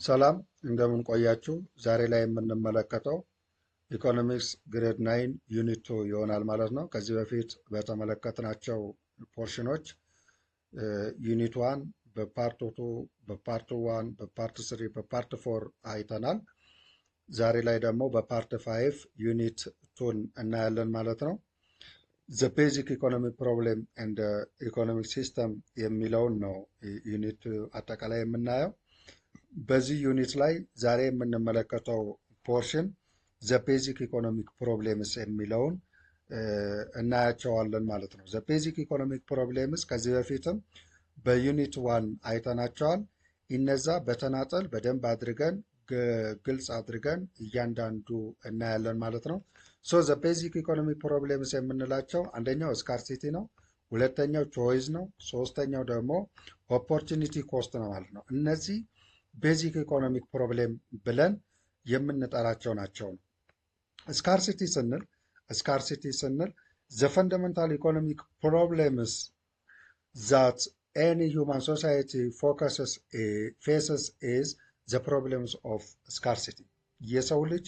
ሰላም፣ እንደምን ቆያችሁ? ዛሬ ላይ የምንመለከተው economics grade 9 unit 2 ይሆናል ማለት ነው። ከዚህ በፊት በተመለከትናቸው portion ኖች unit 1 በ part 2፣ በ part 1፣ በ part 3፣ በ part 4 አይተናል። ዛሬ ላይ ደግሞ በ part 5 unit 2 ን እናያለን ማለት ነው። The basic economic problem and economic system የሚለውን ነው unit አጠቃላይ የምናየው። በዚህ unit ላይ ዛሬ የምንመለከተው portion the basic economic problems የሚለውን እናያቸዋለን ማለት ነው። The basic economic problems ከዚህ በፊትም በ unit 1 አይተናቸዋል። እነዛ በተናጠል በደንብ አድርገን፣ ግልጽ አድርገን እያንዳንዱ እናያለን ማለት ነው። So the basic economic problems የምንላቸው አንደኛው scarcity ነው፣ ሁለተኛው choice ነው፣ ሶስተኛው ደግሞ opportunity cost ነው ማለት ነው። እነዚህ basic economic problem ብለን የምንጠራቸው ናቸው ነው። Scarcity ስንል the fundamental economic problems that any human society focuses faces is the problems of scarcity። የሰው ልጅ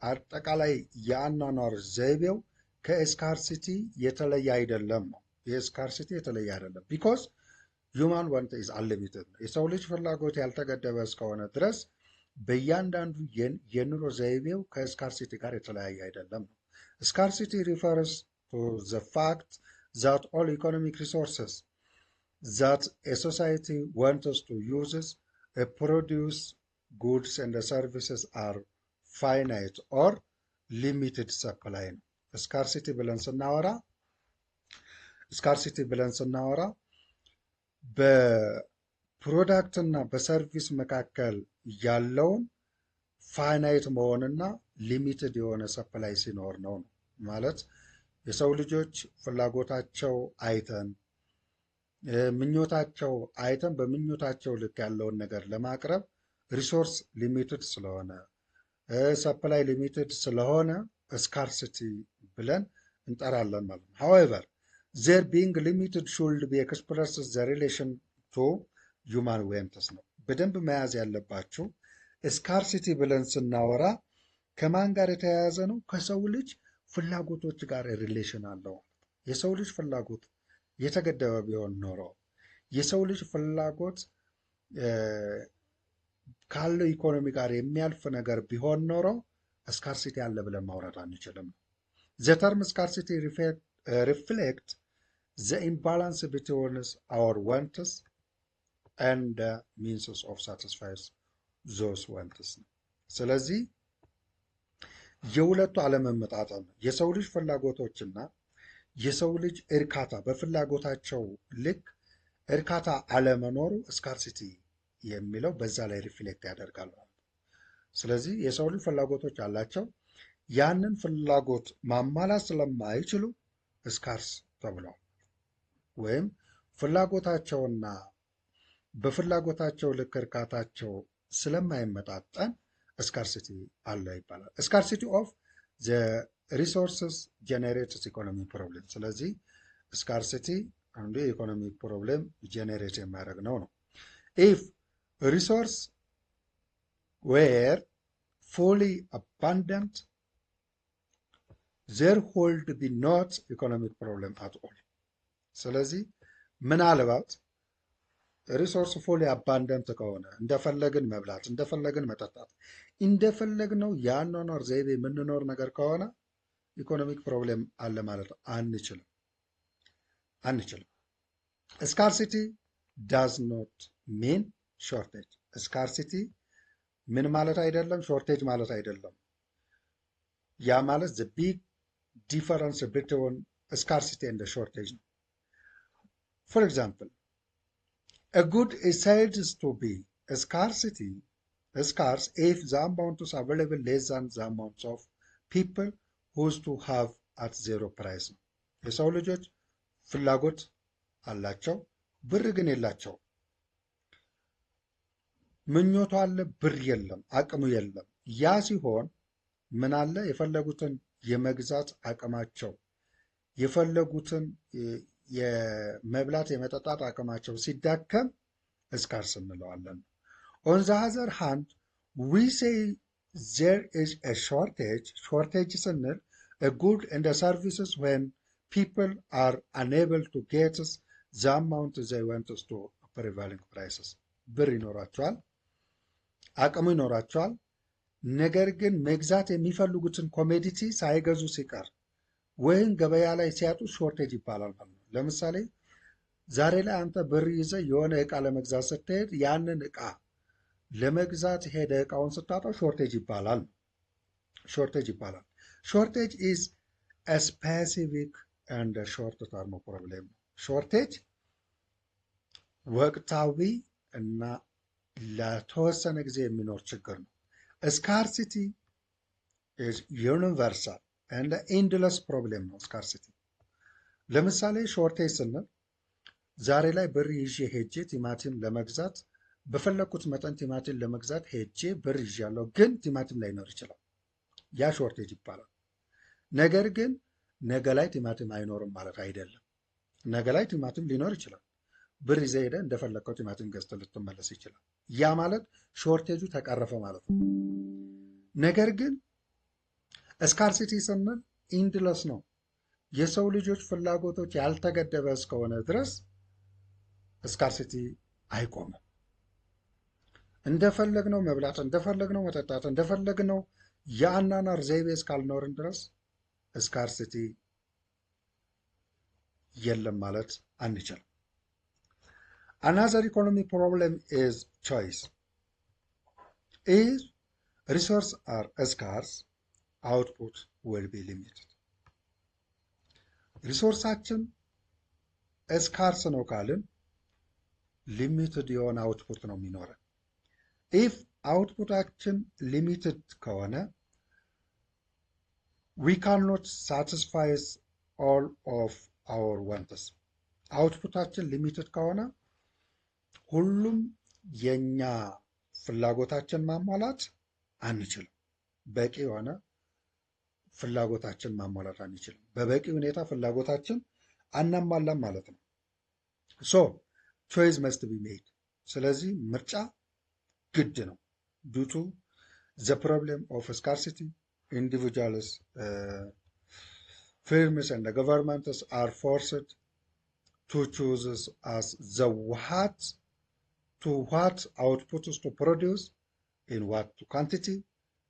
አጠቃላይ የአኗኗር ዘይቤው ከ scarcity የተለየ አይደለም ነው። የ scarcity የተለየ አይደለም። Because human want is unlimited ነው። የሰው ልጅ ፍላጎት ያልተገደበ እስከሆነ ድረስ በእያንዳንዱ የኑሮ ዘይቤው ከ scarcity ጋር የተለያየ አይደለም ነው። Scarcity refers to the fact that all economic resources that a society wants to use produce goods and services are finite or limited supply ነው። Scarcity ብለን ስናወራ በ product እና በ service መካከል ያለውን finite መሆንና limited የሆነ supply ሲኖር ነው ማለት። የሰው ልጆች ፍላጎታቸው አይተን፣ ምኞታቸው አይተን፣ በምኞታቸው ልክ ያለውን ነገር ለማቅረብ resource limited ስለሆነ፣ supply limited ስለሆነ scarcity ብለን እንጠራለን ማለት ነው። However, their being limited should be express the relation to human wants ነው። በደንብ መያዝ ያለባችሁ scarcity ብለን ስናወራ ከማን ጋር የተያያዘ ነው? ከሰው ልጅ ፍላጎቶች ጋር relation አለው። የሰው ልጅ ፍላጎት የተገደበ ቢሆን ኖሮ፣ የሰው ልጅ ፍላጎት ካለው ኢኮኖሚ ጋር የሚያልፍ ነገር ቢሆን ኖሮ scarcity አለ ብለን ማውራት አንችልም። The term scarcity reflect the imbalance between our wants and means of satisfies those wants ነው። ስለዚህ የሁለቱ አለመመጣጠን ነው። የሰው ልጅ ፍላጎቶችና የሰው ልጅ እርካታ፣ በፍላጎታቸው ልክ እርካታ አለመኖሩ scarcity የሚለው በዛ ላይ reflect ያደርጋል ማለት ነው። ስለዚህ የሰው ልጅ ፍላጎቶች አላቸው። ያንን ፍላጎት ማሟላት ስለማይችሉ scarce ተብለዋል። ወይም ፍላጎታቸውና በፍላጎታቸው ልክ እርካታቸው ስለማይመጣጠን scarcity አለ ይባላል። Scarcity of the resources generates economic problem። ስለዚህ scarcity አንዱ የ economic problem generate የሚያደርግ ነው። If resource were fully abundant, there would be not economic problem at all። ስለዚህ ምናልባት resource fully abundant ከሆነ፣ እንደፈለግን መብላት፣ እንደፈለግን መጠጣት፣ እንደፈለግነው የአኗኗር ዘይቤ የምንኖር ነገር ከሆነ economic problem አለ ማለት አንችልም። Scarcity does not mean shortage። Scarcity ምን ማለት አይደለም፣ shortage ማለት አይደለም። ያ ማለት the big difference between scarcity and shortage ነው። For example, a good is said to be scarce if the amount is available less than the amount of people who to have at zero price ነው። የሰው ልጆች ፍላጎት አላቸው፣ ብር ግን የላቸውም። ምኞቱ አለ፣ ብር የለም፣ አቅሙ የለም። ያ ሲሆን ምን አለ? የፈለጉትን የመግዛት አቅማቸው፣ የፈለጉትን የመብላት የመጠጣት አቅማቸው ሲዳከም scarce እንለዋለን። On the other hand, we say there is a shortage. Shortage ስንል a good and a services when people are unable to get the amount they want to prevailing prices. ብር ይኖራቸዋል፣ አቅሙ ይኖራቸዋል። ነገር ግን መግዛት የሚፈልጉትን commodity ሳይገዙ ሲቀር ወይም ገበያ ላይ ሲያጡ shortage ይባላል ማለት ነው። ለምሳሌ ዛሬ ላይ አንተ ብር ይዘህ የሆነ እቃ ለመግዛት ስትሄድ ያንን እቃ ለመግዛት ሄደህ እቃውን ስታጣው shortage ይባላል። Shortage ይባላል። Shortage is specific and short term problem ነው። Shortage ወቅታዊ እና ለተወሰነ ጊዜ የሚኖር ችግር ነው። Scarcity is universal and endless problem ነው። Scarcity ለምሳሌ shortage ስንል ዛሬ ላይ ብር ይዤ ሄጄ ቲማቲም ለመግዛት፣ በፈለግኩት መጠን ቲማቲም ለመግዛት ሄጄ ብር ይዣለሁ፣ ግን ቲማቲም ላይኖር ይችላል። ያ shortage ይባላል። ነገር ግን ነገ ላይ ቲማቲም አይኖርም ማለት አይደለም። ነገ ላይ ቲማቲም ሊኖር ይችላል። ብር ይዘህ ሄደህ እንደፈለግከው ቲማቲም ገዝተህ ልትመለስ ይችላል። ያ ማለት shortage ኡ ተቀረፈ ማለት ነው። ነገር ግን scarcity ስንል endless ነው። የሰው ልጆች ፍላጎቶች ያልተገደበ እስከሆነ ድረስ scarcity አይቆምም። እንደፈለግነው መብላት፣ እንደፈለግነው መጠጣት፣ እንደፈለግነው የአኗኗር ዘይቤ እስካልኖርን ድረስ scarcity የለም ማለት አንችልም። Another economic problem is choice. If resources are scarce, output will be limited. Resource ኣችን scarce ነው ካልን limited የሆነ output ነው የሚኖረን። If output ኣችን limited ከሆነ we cannot satisfy all of our wants. Output ኣችን limited ከሆነ ሁሉም የኛ ፍላጎታችን ማሟላት አንችልም። በቂ የሆነ ፍላጎታችን ማሟላት አንችልም። በበቂ ሁኔታ ፍላጎታችን አናሟላም ማለት ነው። So choice must be made። ስለዚህ ምርጫ ግድ ነው። Due to the problem of scarcity, individuals, firms and governments are forced to choose as the what to what outputs to produce, in what quantity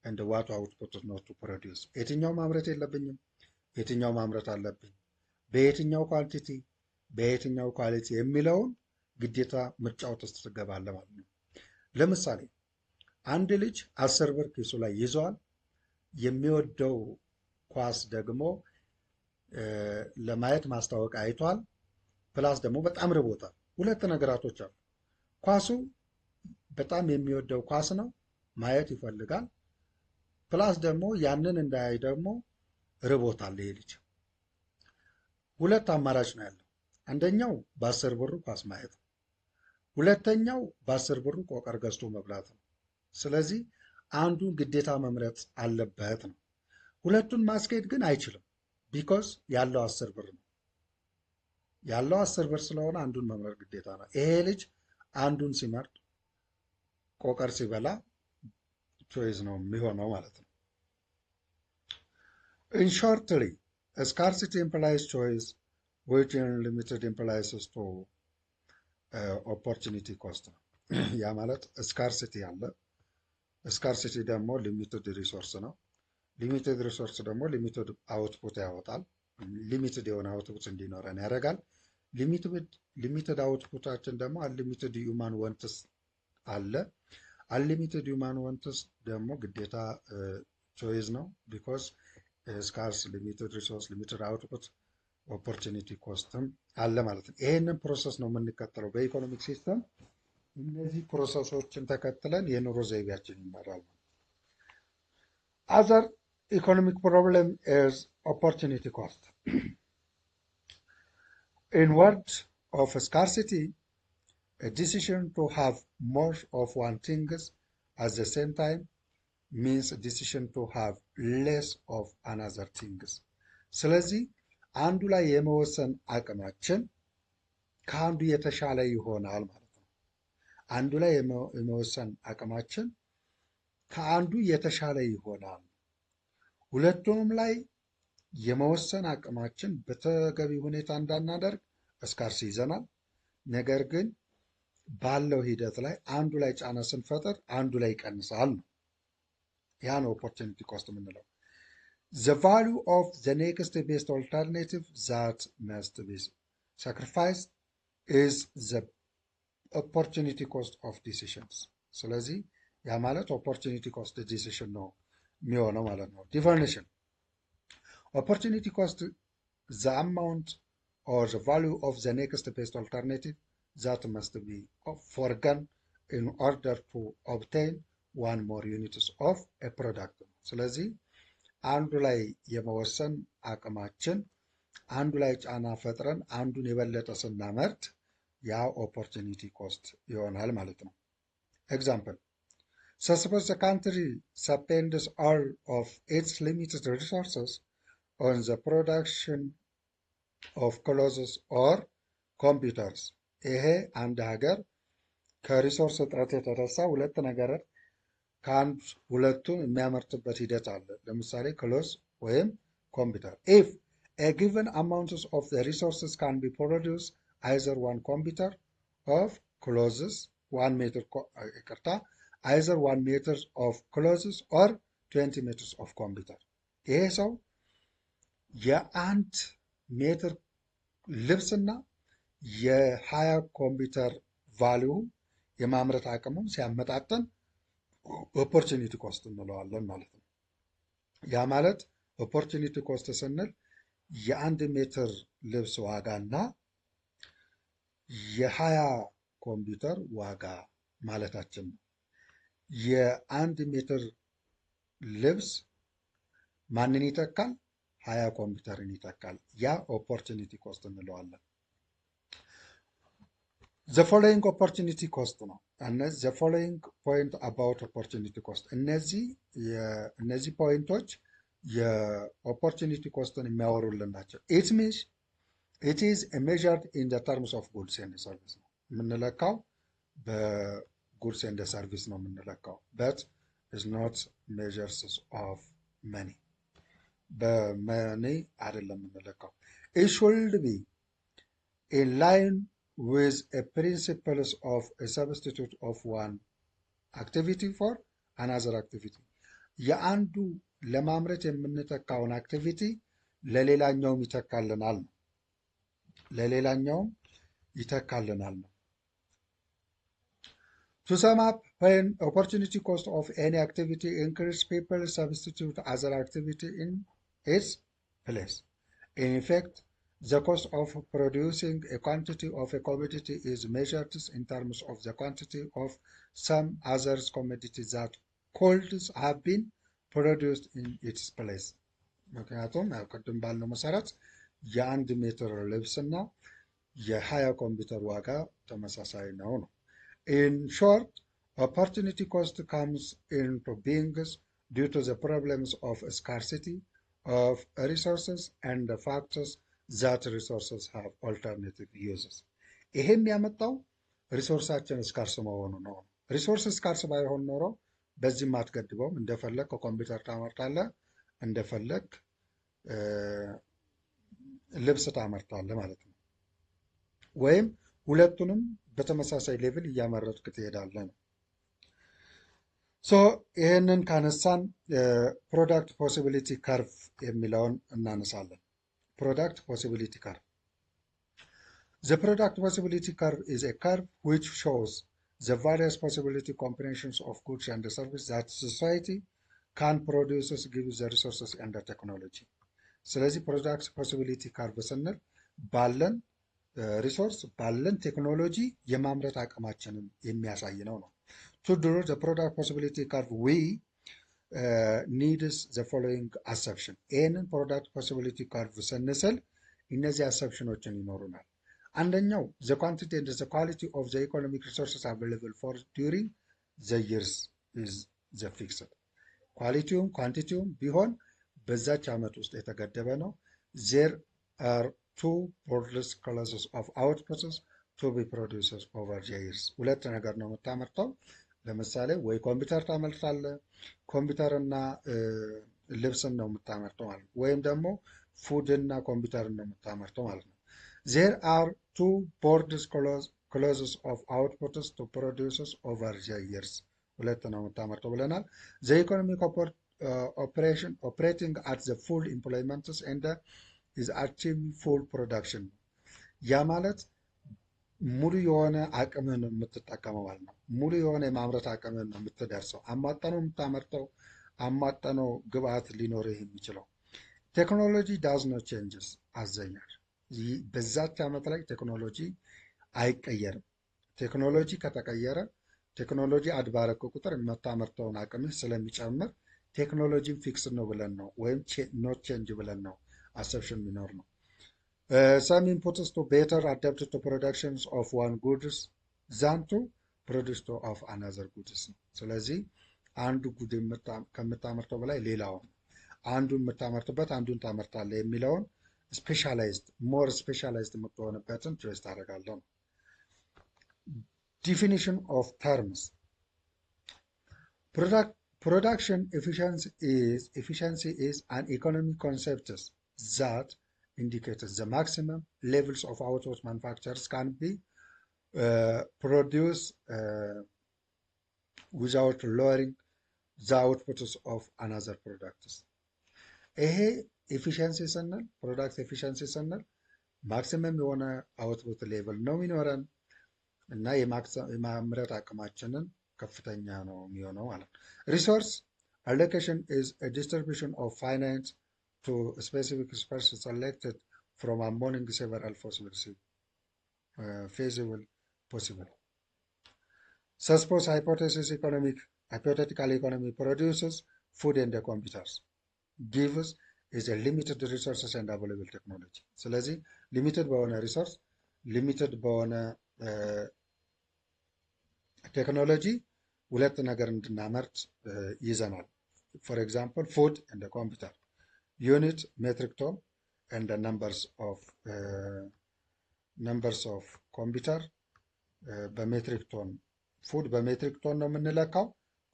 and what output not to produce. የትኛው ማምረት የለብኝም፣ የትኛው ማምረት አለብኝ፣ በየትኛው quantity፣ በየትኛው quality የሚለውን ግዴታ ምርጫ ውስጥ ትገባለህ ማለት ነው። ለምሳሌ አንድ ልጅ 10 ብር ኪሱ ላይ ይዟል። የሚወደው ኳስ ደግሞ ለማየት ማስታወቂያ አይቷል። Plus ደግሞ በጣም ርቦታል። ሁለት ነገራቶች አሉ። ኳሱ በጣም የሚወደው ኳስ ነው፣ ማየት ይፈልጋል። Plus ደግሞ ያንን እንዳያይ ደግሞ ርቦታል ይሄ ልጅ። ሁለት አማራጭ ነው ያለው። አንደኛው በ10 ብሩ ኳስ ማየት ነው። ሁለተኛው በ10 ብሩ ቆቀር ገዝቶ መብላት ነው። ስለዚህ አንዱን ግዴታ መምረጥ አለበት ነው። ሁለቱን ማስኬድ ግን አይችልም። Because ያለው 10 ብር ነው። ያለው 10 ብር ስለሆነ አንዱን መምረጥ ግዴታ ነው። ይሄ ልጅ አንዱን ሲመርጥ ቆቀር ሲበላ choice ነው የሚሆነው ማለት ነው። In shortly, scarcity implies choice, which in limited implies to opportunity cost ነው። ያ ማለት scarcity አለ። Scarcity ደግሞ limited resource ነው። Limited resource ደግሞ limited output ያወጣል። Limited የሆነ output እንዲኖረን ያደርጋል። Limited output ኣችን ደግሞ unlimited human wants አለ። Unlimited human wants ደግሞ ግዴታ choice ነው። Because scarce limited resource, limited output, opportunity cost ም አለ ማለት ነው። ይሄንን process ነው የምንከተለው በ economic system። እነዚህ process ኦችን ተከትለን የኑሮ ዘይቤያችን ይመራል። Other economic problem is opportunity cost. In world of scarcity, a decision to have more of one thing at the same time means a decision to have less of another things. ስለዚህ አንዱ ላይ የመወሰን አቅማችን ከአንዱ የተሻለ ይሆናል ማለት ነው። አንዱ ላይ የመወሰን አቅማችን ከአንዱ የተሻለ ይሆናል። ሁለቱንም ላይ የመወሰን አቅማችን በተገቢ ሁኔታ እንዳናደርግ scarce ይዘናል። ነገር ግን ባለው ሂደት ላይ አንዱ ላይ ጫና ስንፈጥር አንዱ ላይ ይቀንሳል ነው። ያ ነው opportunity cost የምንለው። The value of the next best alternative that must be sacrificed is the opportunity cost of decisions። ስለዚህ ያ ማለት opportunity cost decision ነው የሚሆነው ማለት ነው። Definition: opportunity cost, the amount or the value of the next best alternative that must be forgone in order to obtain one more units of a product ነው። ስለዚህ አንዱ ላይ የመወሰን አቅማችን አንዱ ላይ ጫና ፈጥረን አንዱን የበለጠ ስናመርት ያ opportunity cost ይሆናል ማለት ነው። Example: suppose the country spends all of its limited resources on the production of clothes or computers። ይሄ አንድ ሀገር ከ resource እጥረት የተነሳ ሁለት ነገር ከአንድ ሁለቱን የሚያመርትበት ሂደት አለ። ለምሳሌ clothes ወይም ኮምፒውተር። If a given amounts of the resources can be produced either one computer of clothes, 1 meter, ይቅርታ፣ either 1 meter of clothes or 20 meters of computer። ይሄ ሰው የ1 ሜትር ልብስና የ20 ኮምፒውተር value የማምረት አቅሙን ሲያመጣጥን opportunity cost እንለዋለን ማለት ነው። ያ ማለት opportunity cost ስንል የ1 ሜትር ልብስ ዋጋ እና የ20 ኮምፒውተር ዋጋ ማለታችን ነው። የ1 ሜትር ልብስ ማንን ይተካል? 20 ኮምፒውተርን ይተካል። ያ opportunity cost እንለዋለን። The following opportunity cost ነው። The following point about opportunity cost፣ እነዚህ point ኦች የ opportunity cost ን የሚያወሩልን ናቸው። It means it is measured in the terms of goods and service ነው የምንለካው፣ በ goods and service ነው የምንለካው፣ but is not measures of money፣ በ money አይደለም የምንለካው። It should be in line with a principles of a substitute of one activity for another activity። የአንዱ ለማምረት የምንተካውን activity ለሌላኛውም ይተካልናል ነው፣ ለሌላኛውም ይተካልናል ነው። To sum up, when opportunity cost of any activity increase, people substitute other activity in its place. In effect, the cost of producing a quantity of a commodity is measured in terms of the quantity of some other commodity that could have been produced in its place. ምክንያቱም ያው ቅድም ባልነው መሰረት የ1 ሜትር ልብስና የ20 ኮምፒውተር ዋጋ ተመሳሳይ ነው ነው። In short, opportunity cost comes into beings due to the problems of scarcity of resources and the factors that resources have alternative uses። ይሄም ያመጣው resource ኣችን scarce መሆኑ ነው። Resource scarce ባይሆን ኖሮ በዚህም አትገድበውም። እንደፈለግ ከኮምፒውተር ታመርታለህ፣ እንደፈለግ ልብስ ታመርታለህ ማለት ነው። ወይም ሁለቱንም በተመሳሳይ level እያመረትክ ትሄዳለህ ነው። So ይህንን ካነሳን product possibility curve የሚለውን እናነሳለን። Product possibility curve. The product possibility curve is a curve which shows the various possibility combinations of goods and services that society can produce given the resources and the technology. ስለዚህ product possibility curve ስንል ባለን resource ባለን ቴክኖሎጂ የማምረት አቅማችንን የሚያሳይ ነው ነው። To draw the product possibility curve, we needs the following assumption። ይህንን product possibility curve ስንስል እነዚህ assumption ኦችን ይኖሩናል። አንደኛው the quantity and the quality of the economic resources available for during the years is the fixed። Quality ውም quantity ውም ቢሆን በዛች ዓመት ውስጥ የተገደበ ነው። There are two broad classes of outputs. To be produced over the years። ሁለት ነገር ነው የምታመርተው። ለምሳሌ ወይ ኮምፒውተር ታመርታለህ፣ ኮምፒውተርና ልብስን ነው የምታመርተው ማለት ነው። ወይም ደግሞ food ና ኮምፒውተርን ነው የምታመርተው ማለት ነው። There are two broad classes of outputs to produce over the years። ሁለት ነው የምታመርተው ብለናል። The economic operation operating at the full employments and is achieve full production። ያ ማለት ሙሉ የሆነ አቅምህን ነው የምትጠቀመው ማለት ነው። ሙሉ የሆነ የማምረት አቅምህን ነው የምትደርሰው። አሟጠህ ነው የምታመርተው፣ አሟጠህ ነው ግብአት ሊኖርህ የሚችለው። Technology does not changes አዘኛል። በዛች ዓመት ላይ ቴክኖሎጂ አይቀየርም። ቴክኖሎጂ ከተቀየረ፣ ቴክኖሎጂ add ባረክ ቁጥር የምታመርተውን አቅምህ ስለሚጨምር ቴክኖሎጂን fix ነው ብለን ነው ወይም not change ብለን ነው assumption የሚኖር ነው። Some inputs to better adapt to productions of one goods than to produce to of another goods ነው። ስለዚህ አንዱ good ከምታመርተው በላይ ሌላውን፣ አንዱን የምታመርትበት አንዱን ታመርታለህ የሚለውን specialized፣ more specialized የምትሆንበትን choice ታደርጋለህ ነው። Definition of terms. Production efficiency is an economic concept that indicates the maximum levels of output manufacturers can be produced without lowering the outputs of another products። ይሄ efficiency ስንል፣ product efficiency ስንል maximum የሆነ output level ነው የሚኖረን እና የማምረት አቅማችንን ከፍተኛ ነው የሚሆነው ማለት ነው። Resource allocation is a distribution of finite to specific person selected from among several possible feasible possible. Suppose hypothesis economic hypothetical economy produces food and the computers gives is a limited resources and available technology። ስለዚህ limited በሆነ resource፣ limited በሆነ ቴክኖሎጂ ሁለት ነገር እንድናመርት ይዘናል። For example, food and computer, unit metric ton and numbers of computer በ metric ton። Food በ metric ton ነው የምንለካው፣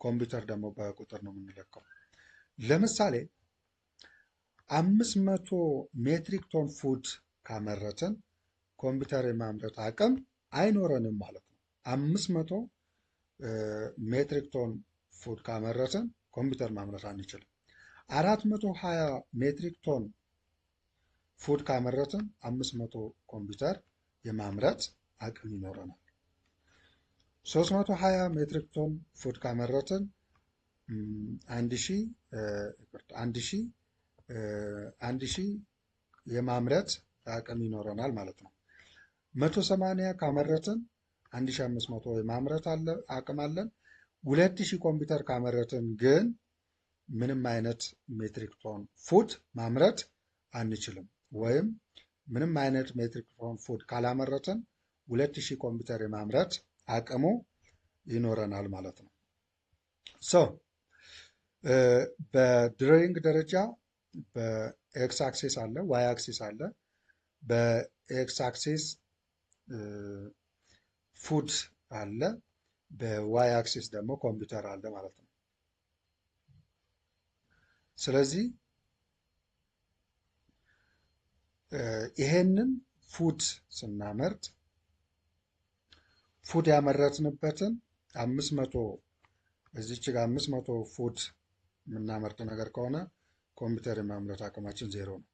ኮምፒውተር ደግሞ በቁጥር ነው የምንለካው። ለምሳሌ 500 metric ton food ካመረትን ኮምፒውተር የማምረት አቅም አይኖረንም ማለት ነው። 500 metric ton food ካመረትን ኮምፒውተር ማምረት አንችልም። 420 metric ton food ካመረትን 500 ኮምፒውተር የማምረት አቅም ይኖረናል። 320 metric ton food ካመረትን 1000 የማምረት አቅም ይኖረናል ማለት ነው። 180 ካመረትን 1500 የማምረት አቅም አለን። 2000 ኮምፒውተር ካመረትን ግን ምንም አይነት metric ton food ማምረት አንችልም። ወይም ምንም አይነት metric ton food ካላመረትን 2000 ኮምፒውተር የማምረት አቅሙ ይኖረናል ማለት ነው። So በ drawing ደረጃ በ x axis አለ፣ y axis አለ። በ x axis food አለ፣ በ y axis ደግሞ ኮምፒውተር አለ ማለት ነው። ስለዚህ ይሄንን food ስናመርት food ያመረትንበትን 500፣ እዚች ጋር 500 food የምናመርት ነገር ከሆነ ኮምፒውተር የማምረት አቅማችን ዜሮ ነው።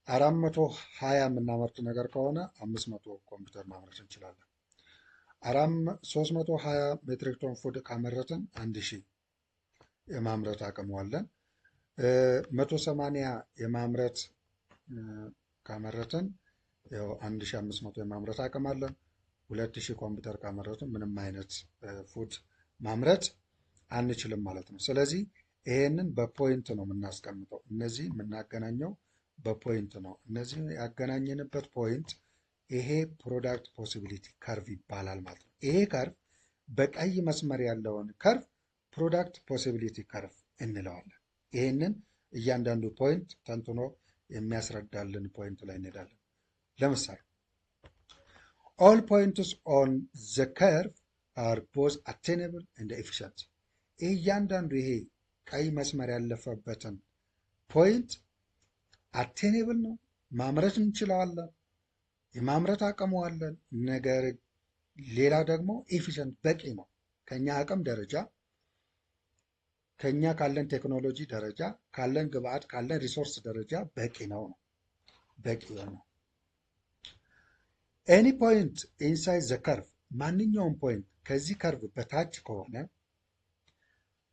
420 የምናመርት ነገር ከሆነ 500 ኮምፒውተር ማምረት እንችላለን። 320 metric ton food ካመረትን 1000 የማምረት አቅሙ አለን። 180 የማምረት ካመረትን ያው 1500 የማምረት አቅም አለን። 2000 ኮምፒውተር ካመረትን ምንም አይነት food ማምረት አንችልም ማለት ነው። ስለዚህ ይሄንን በ point ነው የምናስቀምጠው። እነዚህ የምናገናኘው በ point ነው። እነዚህ ያገናኘንበት point ይሄ product possibility curve ይባላል ማለት ነው። ይሄ curve፣ በቀይ መስመር ያለውን curve product possibility curve እንለዋለን። ይሄንን እያንዳንዱ point ተንትኖ የሚያስረዳልን point ላይ እንሄዳለን። ለምሳሌ All points on the curve are both attainable and efficient። ይህ እያንዳንዱ ይሄ ቀይ መስመር ያለፈበትን point attainable ነው፣ ማምረት እንችለዋለን፣ የማምረት አቅሙ አለን። ነገር ሌላ ደግሞ efficient በቂ ነው። ከኛ አቅም ደረጃ፣ ከኛ ካለን ቴክኖሎጂ ደረጃ፣ ካለን ግብአት፣ ካለን resource ደረጃ በቂ ነው፣ በቂ ነው። Any point inside the curve፣ ማንኛውም point ከዚህ curve በታች ከሆነ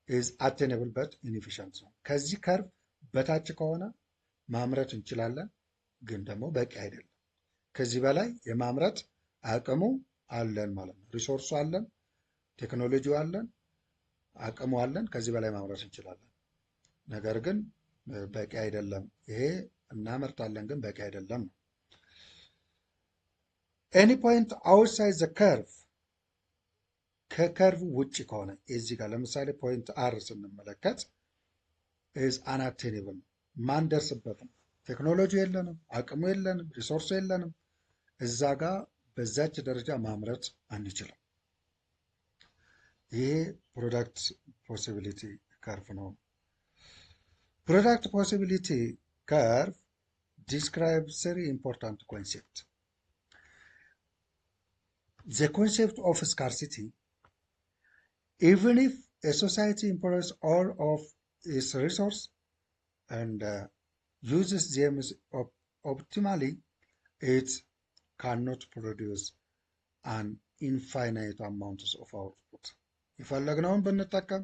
is attainable but inefficient ነው። ከዚህ curve በታች ከሆነ ማምረት እንችላለን፣ ግን ደግሞ በቂ አይደለም። ከዚህ በላይ የማምረት አቅሙ አለን ማለት ነው። Resource ኡ አለን፣ ቴክኖሎጂው አለን፣ አቅሙ አለን። ከዚህ በላይ ማምረት እንችላለን። ነገር ግን በቂ አይደለም። ይሄ እናመርታለን፣ ግን በቂ አይደለም ነው። Any point outside the curve፣ ከ curve ውጭ ከሆነ፣ እዚህ ጋር ለምሳሌ point R ስንመለከት is unattainable፣ ማንደርስበት ነው። ቴክኖሎጂ የለንም፣ አቅሙ የለንም፣ resource ኡ የለንም። እዛ ጋር በዛች ደረጃ ማምረት አንችልም። ይሄ product possibility curve ነው። Product possibility curve describe three important concept. The concept of scarcity: even if a society employs all of its resource and uses them optimally, it cannot produce an infinite amounts of output. የፈለግነውን ብንጠቀም፣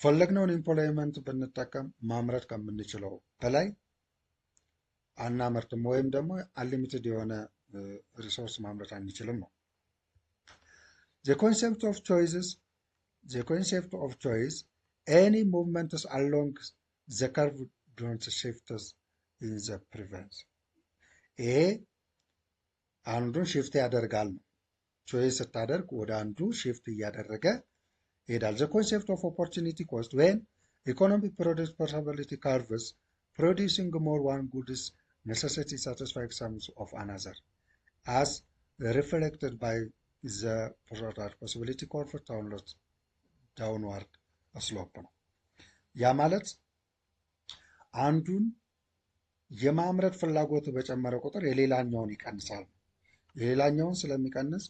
ፈለግነውን employment ብንጠቀም ማምረት ከምንችለው በላይ አናመርትም ወይም ደግሞ unlimited የሆነ resource ማምረት አንችልም ነው። The concept of choices, the concept of choice: any movements along the curve don't shift in the preference። ይሄ አንዱን shift ያደርጋል ነው። Choice ስታደርግ ወደ አንዱ shift እያደረገ ይሄዳል። The concept of opportunity cost: when economic product possibility curves, producing more one goods necessity satisfy some of another, as reflected by the product possibility curve downward slope ነው። ያ ማለት አንዱን የማምረት ፍላጎት በጨመረ ቁጥር የሌላኛውን ይቀንሳል። የሌላኛውን ስለሚቀንስ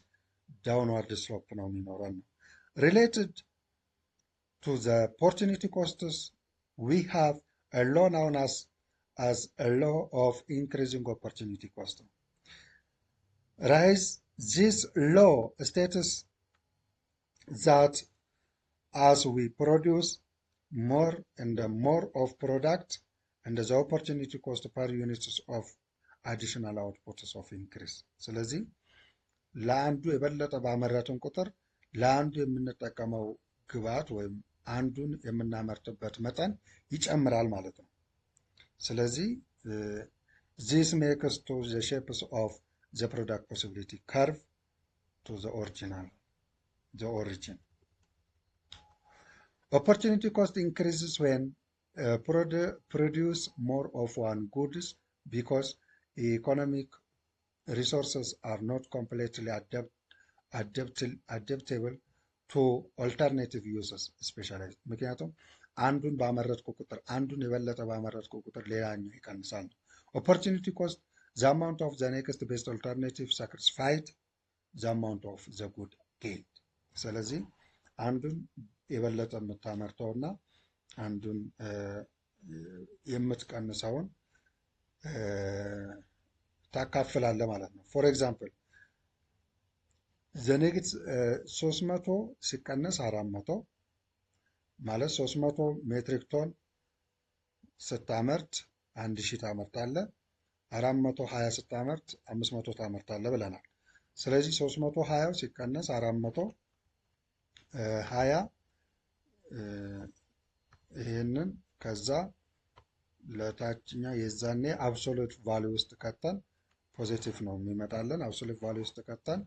downward slope ነው የሚኖረን ነው። Related to the opportunity costs, we have a law known as a law of increasing opportunity cost. Rise this law states that as we produce more and more of product and the opportunity cost per units of additional outputs of increase። ስለዚህ ለአንዱ የበለጠ ባመረትን ቁጥር ለአንዱ የምንጠቀመው ግብዓት ወይም አንዱን የምናመርትበት መጠን ይጨምራል ማለት ነው። ስለዚህ this makes to the shapes of the product possibility curve to the original, the origin. Opportunity cost increases when produce more of one goods because economic resources are not completely adaptable to alternative uses specialized። ምክንያቱም አንዱን ባመረትኩ ቁጥር፣ አንዱን የበለጠ ባመረትኩ ቁጥር ሌላኛው ይቀንሳል ነው። Opportunity cost, the amount of the next best alternative sacrificed, the amount of the good gained። ስለዚህ አንዱን የበለጠ የምታመርተውና አንዱን የምትቀንሰውን ታካፍላለህ ማለት ነው። For example, the next 300 ሲቀነስ 400 ማለት 300 metric ton ስታመርት 1000 ታመርታለህ። 420 ስታመርት 500 ታመርታለህ ብለናል። ስለዚህ 320 ሲቀነስ 420፣ ይህንን ከዛ ለታችኛው የዛኔ absolute value ውስጥ ከተን positive ነው የሚመጣልን። Absolute value ውስጥ ከተን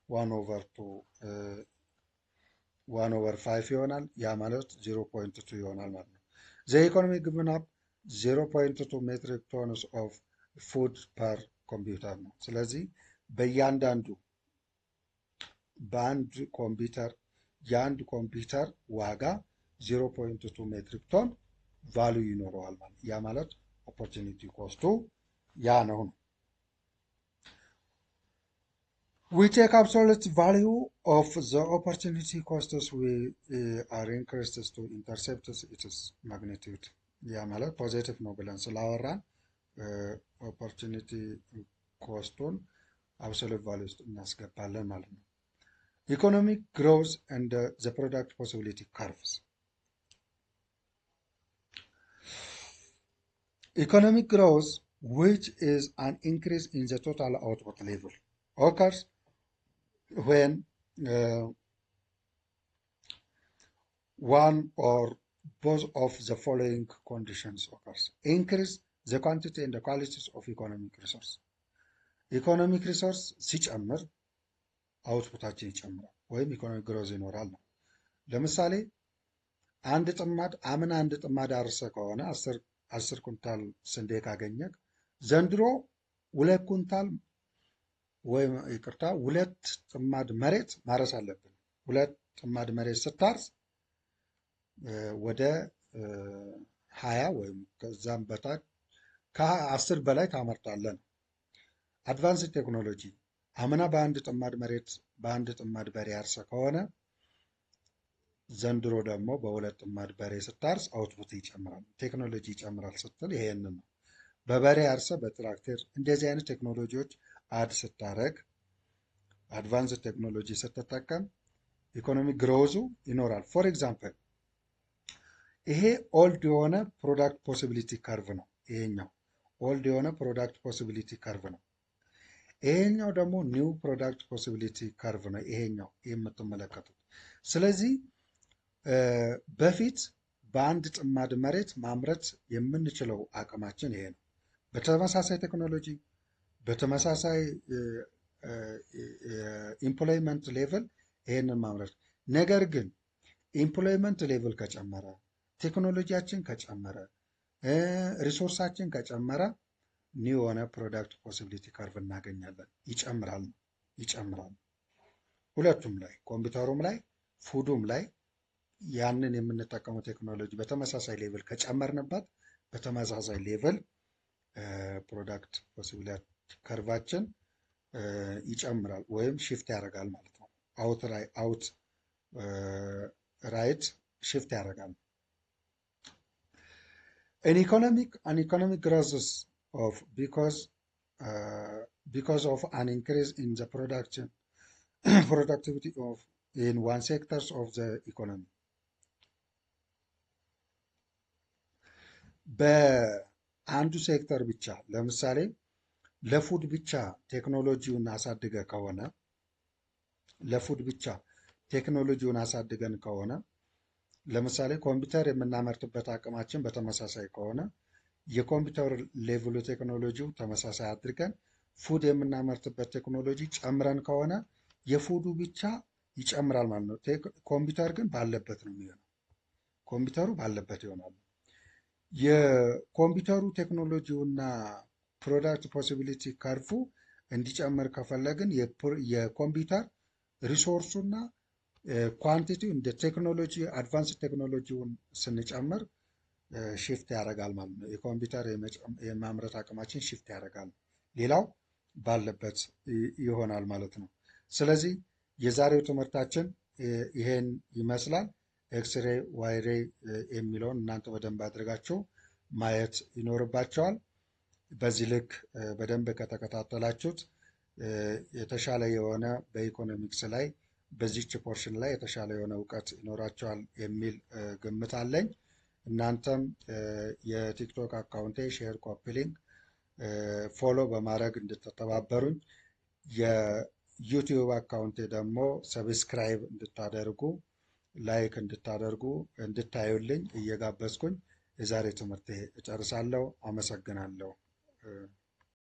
one over two, one over five ይሆናል። ያ ማለት 0.2 ይሆናል ማለት ነው። The economy given up 0.2 metric tons of food per computer ነው። ስለዚህ በእያንዳንዱ በአንድ ኮምፒውተር የአንድ ኮምፒውተር ዋጋ 0.2 metric ton value ይኖረዋል ማለት፣ ያ ማለት opportunity cost ኡ ያ ነው። We take absolute value of the opportunity costs we are increased to intercept its magnitude። ያ ማለት positive ነው ብለን ስላወራን opportunity cost ኡን absolute value ውስጥ እናስገባለን ማለት ነው። Economic growth and the product possibility curves. Economic growth, which is an increase in the total output level, occurs when one or both of the following conditions occurs. Increase the quantity and the qualities of economic resource. Economic resource ሲጨምር output ኣችን ይጨምራል ወይም economic growth ይኖራል ነው። ለምሳሌ አንድ ጥማድ አምና አንድ ጥማድ አርሰ ከሆነ 10 ኩንታል ስንዴ ካገኘህ ዘንድሮ 2 ኩንታል ወይም ይቅርታ 2 ጥማድ መሬት ማረስ አለብን። 2 ጥማድ መሬት ስታርስ ወደ 20 ወይም ከዛም በታች ከ10 በላይ ታመርታለህ ነው። Advance technology አምና በአንድ ጥማድ መሬት በአንድ ጥማድ በሬ አርሰ ከሆነ ዘንድሮ ደግሞ በ2 ጥማድ በሬ ስታርስ output ይጨምራል። ቴክኖሎጂ ይጨምራል ስትል ይሄንን ነው። በበሬ አርሰ በትራክተር እንደዚህ አይነት ቴክኖሎጂዎች add ስታረግ advance technology ስትጠቀም economic growth ኡ ይኖራል። For example ይሄ old የሆነ product possibility curve ነው። ይሄኛው old የሆነ product possibility curve ነው። ይሄኛው ደግሞ new product possibility curve ነው። ይሄኛው የምትመለከቱት። ስለዚህ በፊት በአንድ ጥማድ መሬት ማምረት የምንችለው አቅማችን ይሄ ነው። በተመሳሳይ ቴክኖሎጂ በተመሳሳይ employment level ይሄንን ማምረት፣ ነገር ግን employment level ከጨመረ፣ ቴክኖሎጂያችን ከጨመረ፣ resource ኣችን ከጨመረ new የሆነ product possibility curve እናገኛለን። ይጨምራል ይጨምራል። ሁለቱም ላይ ኮምፒውተሩም ላይ food ኡም ላይ ያንን የምንጠቀመው ቴክኖሎጂ በተመሳሳይ level ከጨመርንበት በተመሳሳይ level product possibility curve ኣችን ይጨምራል ወይም shift ያደርጋል ማለት ነው። Out right shift ያደርጋል። An economic growth of because of an increase in the productivity of in one sectors of the economy. በአንዱ ሴክተር ብቻ ለምሳሌ ለ food ብቻ ቴክኖሎጂውን አሳድገ ከሆነ ለ food ብቻ ቴክኖሎጂውን አሳድገን ከሆነ ለምሳሌ ኮምፒውተር የምናመርትበት አቅማችን በተመሳሳይ ከሆነ የኮምፒውተር level ኡ ቴክኖሎጂው ተመሳሳይ አድርገን food የምናመርትበት ቴክኖሎጂ ጨምረን ከሆነ የ food ኡ ብቻ ይጨምራል ማለት ነው። ኮምፒውተር ግን ባለበት ነው የሚሆነው። ኮምፒውተሩ ባለበት ይሆናል። የኮምፒውተሩ ቴክኖሎጂውና product possibility curve ኡ እንዲጨምር ከፈለግን የኮምፒውተር resource ኡና quantity ው እንደ ቴክኖሎጂ advance ቴክኖሎጂውን ስንጨምር shift ያደርጋል ማለት ነው። የኮምፒውተር የማምረት አቅማችን shift ያደርጋል። ሌላው ባለበት ይሆናል ማለት ነው። ስለዚህ የዛሬው ትምህርታችን ይሄን ይመስላል። X-ray Y-ray የሚለውን እናንተ በደንብ አድርጋችሁ ማየት ይኖርባቸዋል። በዚህ ልክ በደንብ ከተከታተላችሁት የተሻለ የሆነ በኢኮኖሚክስ ላይ በዚች portion ላይ የተሻለ የሆነ እውቀት ይኖራቸዋል የሚል ግምት አለኝ። እናንተም የቲክቶክ account ኤ share፣ copy link፣ follow በማድረግ እንድትተባበሩኝ የዩቲዩብ account ኤ ደግሞ subscribe እንድታደርጉ like እንድታደርጉ እንድታዩልኝ እየጋበዝኩኝ የዛሬ ትምህርቴ እጨርሳለሁ። አመሰግናለሁ።